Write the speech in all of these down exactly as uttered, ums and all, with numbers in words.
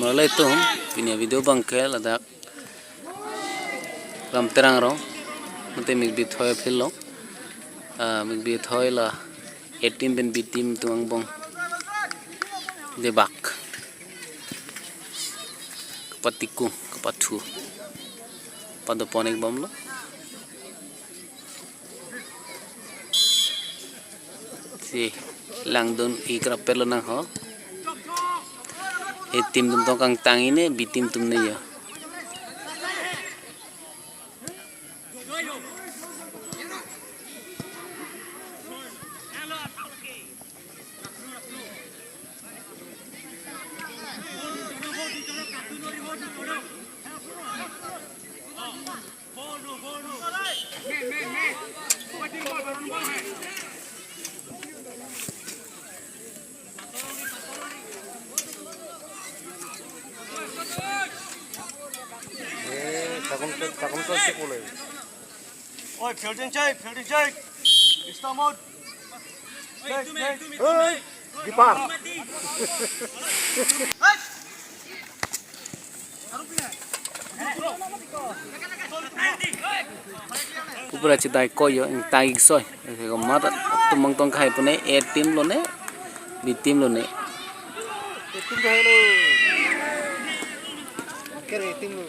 Lalo itum, pini video abangke ladak Ram Terang arong, mate Mikbi Thoi field lo, ah, Mikbi Thoi la A team pen B team atum angbong debak, kapatikung, kapathu, padopon-ik bomlo. Si langdun-ik rapet lonang ho. A team atum tong kangtang-ik ne, B team atum ne jo. Oi, fielding check, fielding check. Stop out. Check, check. Oi, keeper. Upra chedai ko jo, ingtang-ik soi. Ese komat atum abang tong kahai pune, A team lo ne, B team lo ne. A team lo. Akhir A team lo.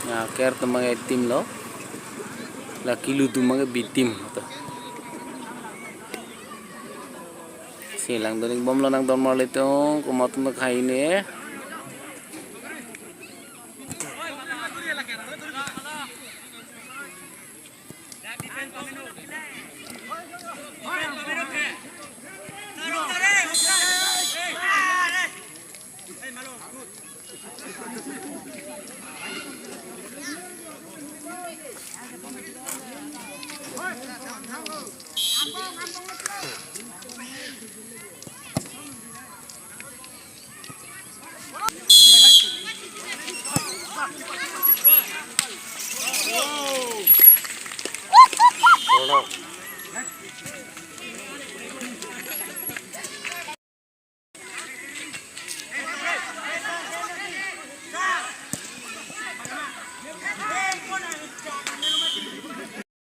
Ya, akhir atum abang A team lo. La kelu atum abang B team to. Si langdun-ik bomlo nang don marli tong, komat atum kahai ne.